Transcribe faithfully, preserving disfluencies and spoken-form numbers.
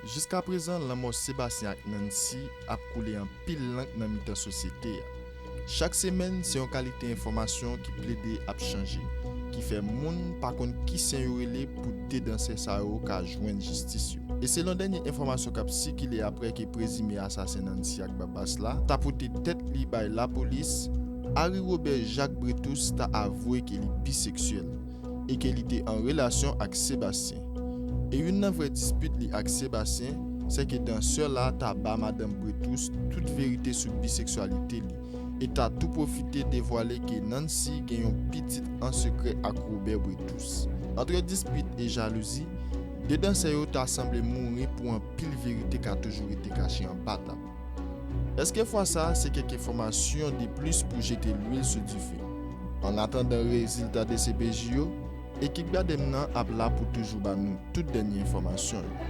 Jiskaprezan, lanmò Sebastien ak Nancy ap koule anpil lank nan mitan sosyete a. Chak semèn, se yon kalite enfòmasyon ki plede ap chanje, ki fè moun pa konn ki sen yo rele pou de dansè sa yo ka jwenn jistis yo. E selon dènye enfòmasyon k ap sikile apre ke prezime asasen Nancy ak Babas la ta pote tèt li bay lapolis, Harry Robert Jacques Bretous ta avwe ke li biseksyèl e ke li te an relasyon ak Sebastien. E youn nan vrè dispit li ak Sebastien, se ke dansè la ta ba madanm Bretous tout verite sou biseksyalite li e ta tou pwofite devwale ke Nancy gen yon pitit an sekrè ak Robert Bretous. Antre dispit e jalouzi, de dansè yo ta sanble mouri pou anpil verite ka toujou rete kache anba tab. Èske fwa sa a se kèk enfòmasyon de plis pou jete lwil sou dife? Annatandan rezilta D C P J yo, ekip Gadem nan ap la pou toujou ba nou tout dènye enfòmasyon yo.